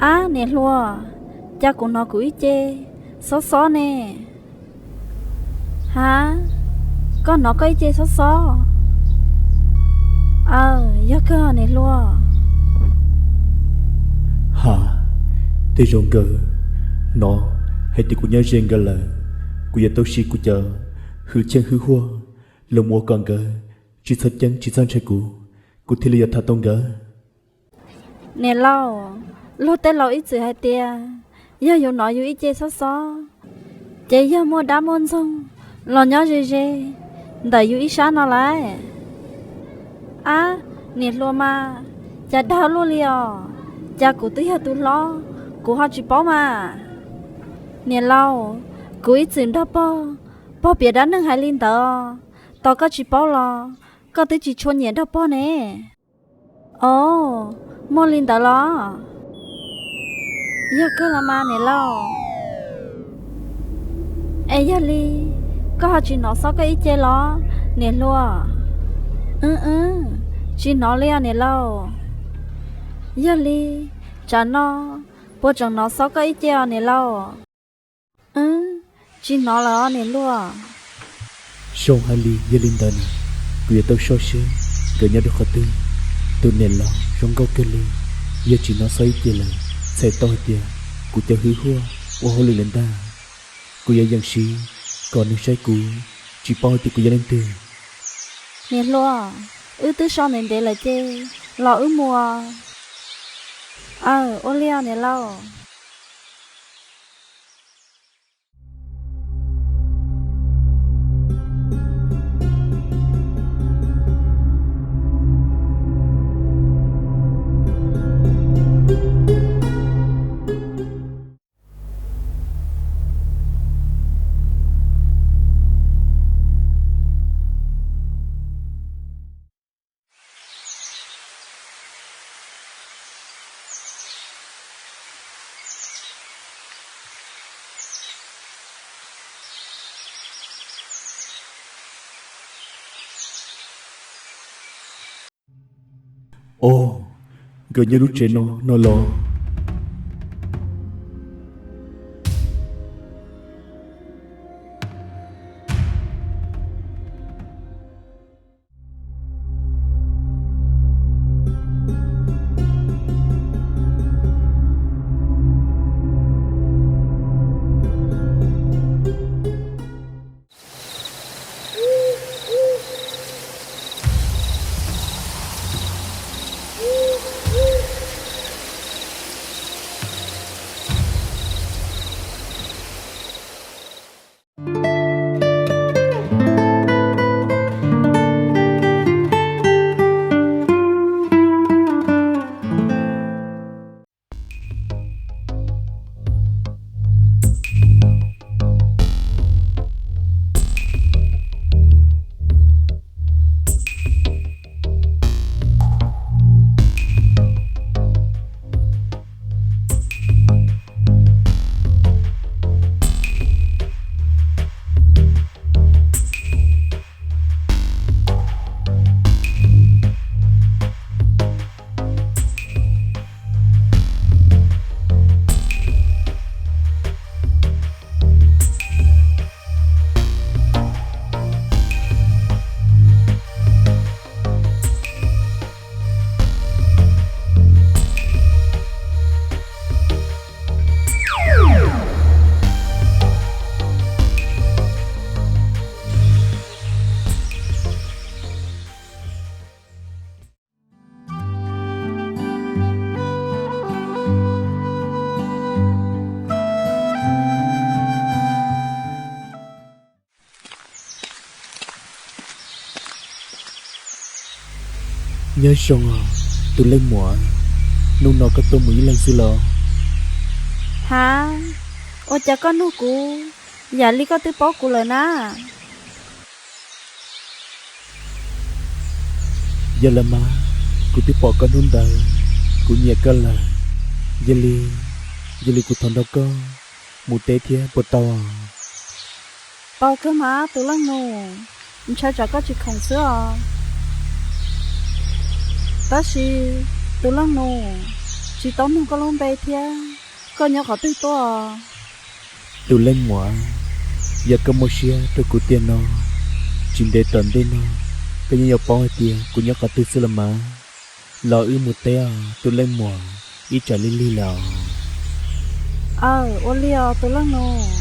Ab niam hluas, cas kuv hnov kuv ib ce xob xob ne? Ha, koj hnov koj ib ce xob xob? Aw, yog kawg niam hluas. Ha, tej zaum nkawd hnov hais tias kuv nyob ze nkawd lawm, kuv yuav tau siv kuv cov hwj chim hwj huaj los mus ua kom nkawd tsis txhob ceeb tsis txhob ntshai kuv, kuv thiaj li yuav tham tau nkawd. Niam laus, luag tej laus ib txwm hais tias yog yus hnov yus ib ce xob xob, ces yog muaj dab muaj ntxoog los nyob ze ze ntawm yus ib sab no lauj. Ab, niam hluas mas, cas dag luaj li os, cas kuv twb yog tus hlob kuv ho tsis paub mas. Niam laus, kuv ib txwm nrog pog, pog piav dab neeg hais li ntawd, tos koj tsis paub los koj twb tsis tshua nyiam nrog pog ne. Os, muaj li ntawd los? Yog kawg los mas niam laus. Es yog li, koj ho tsis hnov xob koj ib ce los niam hluas? Wb, wb, tsis hnov li os niam laus. Yog li, tsam no puas tseem hnov xob koj ib ce os niam laus? Wb, tsis hnov lawm os niam hluas. Zoo hais li yog li ntawd na, kuv yuav tau soj seb nkawd nyob rau qhov twg. Tus niam laus zoo nkauj kawg li, yog tsis hnov xob ib ce lawm txhais tau hais tias kuv cov hwj huaj ua hauj lwm lawm ntag. Kuv yuav yeem siv kom nws saib kuv, tsis paub hais tias kuv yog leej twg. Niam hluas, wb twb so ntev ntev lawm ces los wb mus. Aw, ua li os niam laus. Os, nkawd nyob lub tsev no no los? Nyob zoo os, tus leej muam, hnub no koj tuaj mus ib leeg xwb los? Ha, ua cas koj nug kuv yam li koj twb paub kuv lawm na? Yog lawm mas, kuv twb pom koj hnub ntawd, kuv nyiam koj lawm. Yog li, yog li kuv thov nrog koj mus teb thiab puas tau? Tau kawg mas tus leej nus, ntshai tsam koj tsis khoom xwb os. Tab sis tus leej nus, tsis tau nug koj lub npe thiab, koj nyob qhov twg tuaj? Tus leej muam, yog koj muaj siab rau kuv tiag no, tsis ntev tom ntej no koj yeej yuav paub hais tias kuv nyob qhov twg xwb los mas. Los wb mus teb os tus leej muam, ib tsam lig lig lawm os. Aw, ua li os tus leej nus.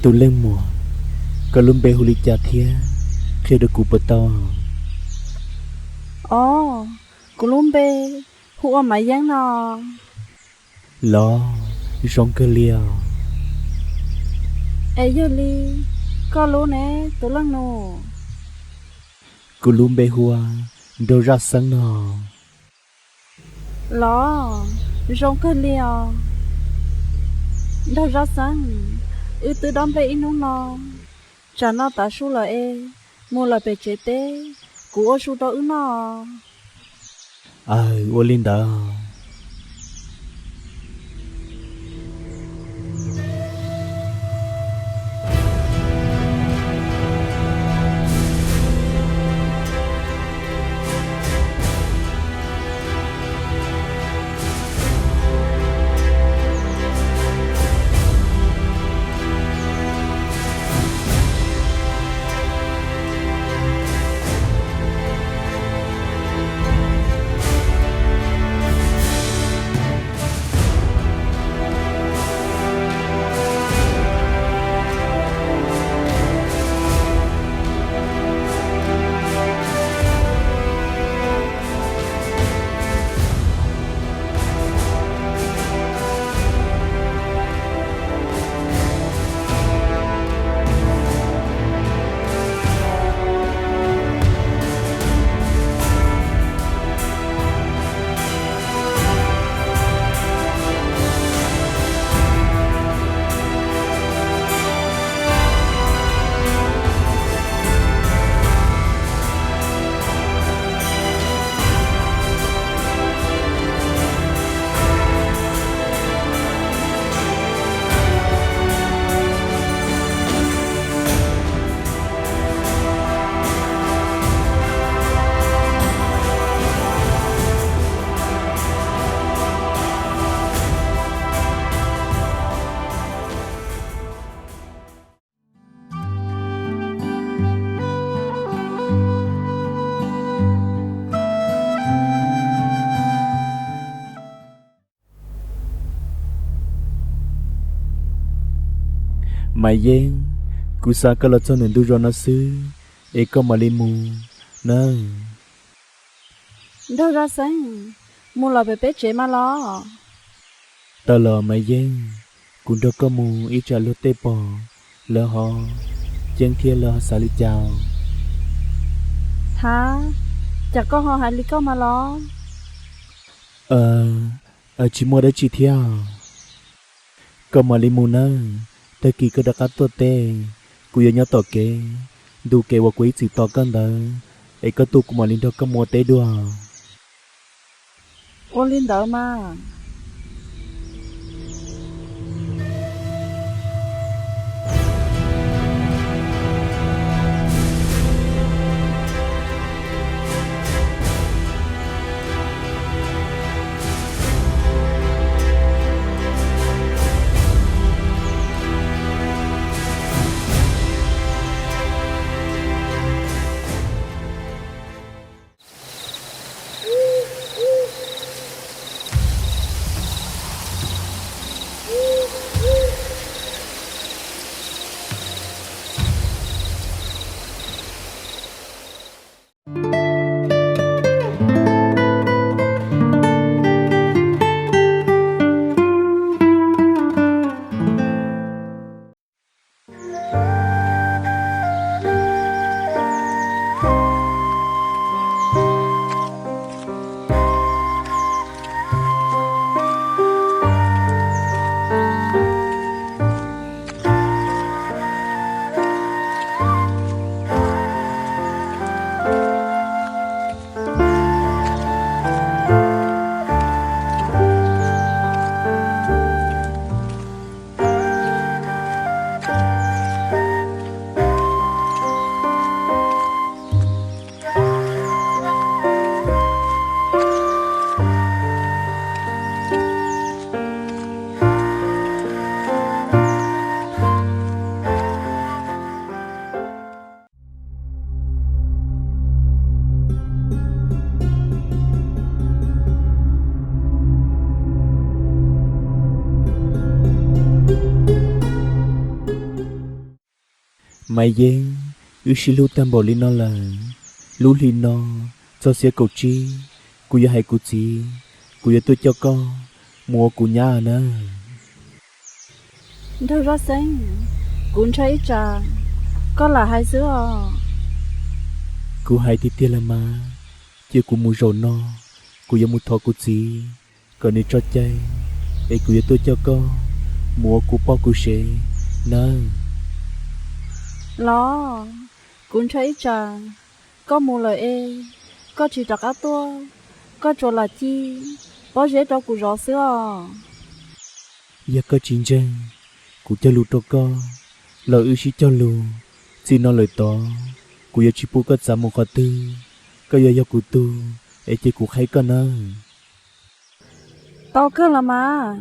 Tus leej muam, koj lub npe hu li cas thiab, qhia rau kuv puas tau? Os, kuv lub npe hu ua Mav Yeeb no. Los, zoo kawg li os. Es yog li, koj lub ne tus leej nus? Kuv lub npe hu ua Nraug Zaj Xeeb no. Los, zoo kawg li os. Nraug Zaj Xeeb, wb twb dob nplej ib hnub no, tsam no tav su lawm es mus lawm pem tsev teb, kuv ua su rau wb noj. Aw, ua li ntawd. Maiv Yeeb, kuv xa koj los txog ntawm ntug zos no xwb, es koj mam li mus nawb. Nraug Zaj Xeeb, mus lawm pem peb tsev mas los. Tau los Maiv Yeeb, kuv nrog koj mus ib tsam luag tej pom, lawv ho ceeb thiab lawv ho xav li cas. Hav, cas koj ho hais li koj mas los? Tsis muaj dab tsi thiab. Koj mam li mus nawb, tag kis koj rov qab tuaj teb, kuv yuav nyob tom kev, ntu kev uas kuv ib txwm tos koj ntawd, es koj tuaj kuv mam li nrog koj mus ua teb dua. Ua li ntawd mas. Maiv Yeeb, wb sib hlub tag npaum li no lawm, lub hli no txog xiab kaum tsib, kuv yuav hais kuv txiv, kuv yuav tuaj coj koj mus ua kuv nyab nawb. Nraug Zaj Xeeb, kuv ntshai ib tsam koj lam hais xwb os. Kuv hais tiag tiag lawm mas, cia kuv mus zaum no, kuv yuav mus thov kuv txiv kom nws tso cai, es kuv yuav tuaj coj koj mus ua kuv poj kuv sev nawb. Los, kuv ntshai ib tsam koj mus lawm es koj tsis rov qab tuaj, koj tsuas lam ci pob zeb rau kuv zov xwb os. Yog koj tsis ntseeg kuv cog lus rau koj, los wb sib cog lus, txij no lawm tod kuv yuav tsis pub koj txav mus qhov twg, koj yuav yog kuv tug, es cia kuv qhaib koj nawb. Tau kawg los mas.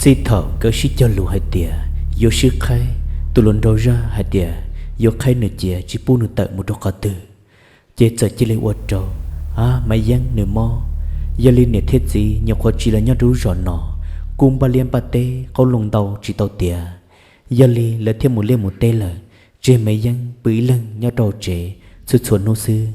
Txij thaum nkawd sib cog lus hais tias yuav sib qhaib, tus hluas nraug zaj hais tias yuav qhaib nws cia tsis pub nws tawm mus rau qhov twg, ces txawm cia li ua rau, a, Maiv Yeeb nws mob. Yog li niam thiab txiv nyuam qhuav tsis los nyob rau lub zos no, kuj npaj liaj npaj teb qaub loo ntau tsis tau tiav. Yog li lawv thiaj mus liaj mus teb lawm, tseg Maiv Yeeb pw ib leeg nyob rau tsev txhua txhua hnub xwb.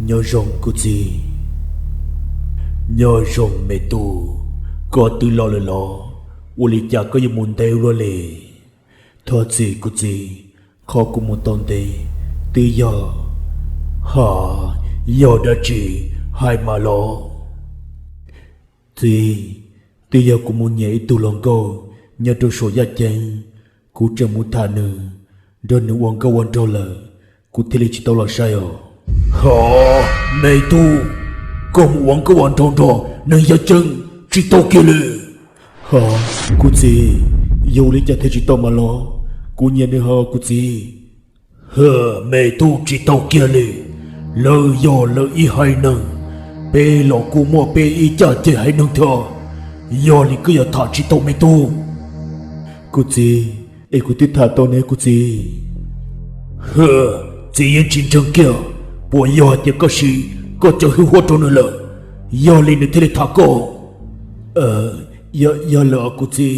Nyob zoo kuv txiv. Nyob zoo me tub, koj twb los lawm los? Ua li cas koj yuav mus ntev luaj li? Thov txim kuv txiv, qhov kuv mus tau ntev twb yog, ha, yog dab tsi, hais mas los. Txiv, twb yog kuv mus nyiam ib tug hluas nkauj nyob rau saum yaj ceeb, kuv tseem mus tham nws, nrog nws ua nkauj ua nraug lawm, kuv thiaj li tsis tau los saib os. Ha, me tub, koj mus ua nkauj ua nraug nrog neeg yaj ceeb tsis tau kiag li. Ha, kuv txiv, yog ua li cas thiaj tsis tau mas los? Kuv nyiam nws heev kuv txiv. Ha, me tub, tsis tau kiag li. Lawv yog lawv ib haiv neeg, peb los kuj muaj peb ib caj ces haiv neeg thiab. Yog li koj yuav tham tsis tau me tub. Kuv txiv, es kuv twb tham tau ne kuv txiv. Ha, txiv yeej tsis ntseeg kiag, puas yog hais tias koj siv koj cov hwj huam rau nws lawm, yog li nws thiaj li tham koj? Yog lawm kuv txiv,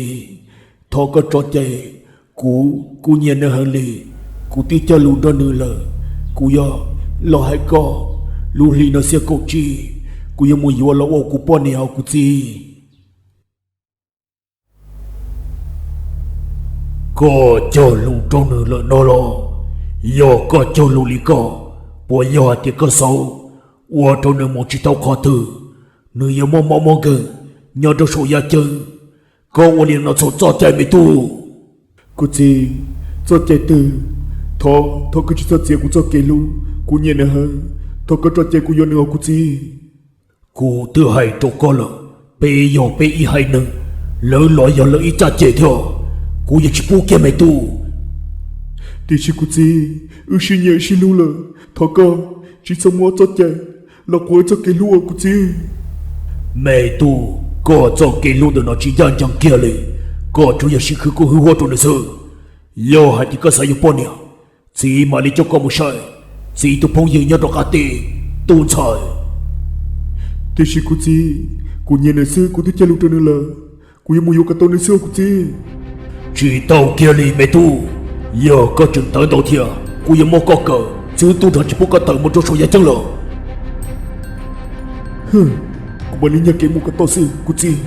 thov koj tso cai, kuv, kuv nyiam nws heev li, kuv twb cog lus nrog nws lawm, kuv yuav los hais koj, lub hli no xiab kaum tsib, kuv yuav mus yuav los ua kuv poj niam os kuv txiv. Koj cog lus rau nws lawm no los? Yog koj cog lus li ko, puas yog hais tias koj xav ua rau nws mus tsis tau qhov twg, nws yuav muaj mob muaj nkeeg nyob rau saum yaj ceeb? Koj ua li no txhaum txoj cai me tub. Kuv txiv, txoj cai twg? Thov, thov koj tsis txhob txiav kuv txoj kev hlub, kuv nyiam nws heev, thov koj tso cai kuv yuav nws os kuv txiv. Kuv twb hais rau koj lawm, peb yog peb ib haiv neeg, lawv los yog lawv ib caj ces thiab, kuv yuav tsis pub kiag me tub. Tiam sis kuv txiv, wb sib nyiam sib hlub lawm, thov koj tsis txhob muab txoj cai los quav wb txoj kev hlub os kuv txiv. Me tub, koj txoj kev hlub ntawm no tsis ncaj ncees kiag li, koj tsuas yog siv khwv koj hwj huam rau nws xwb. Yog hais tias koj xav yuav poj niam, txiv mam li coj koj mus saib txiv tus phooj ywg nyob rau qab teb, tus ntxhais. Tiam sis kuv txiv, kuv nyiam nws xwb, kuv twb cog lus rau nws lawm, kuv yuav mus yuav kom tau nws xwb os kuv txiv. Tsis tau kiag li me tub, yog koj tseem tawv ntau thiab kuv yuav muab koj kaw txwv tu nrho tsis pub koj tawm mus rau saum yaj ceeb lawm. Kuv mam li nyiag kev mus kom tau xwb kuv txiv.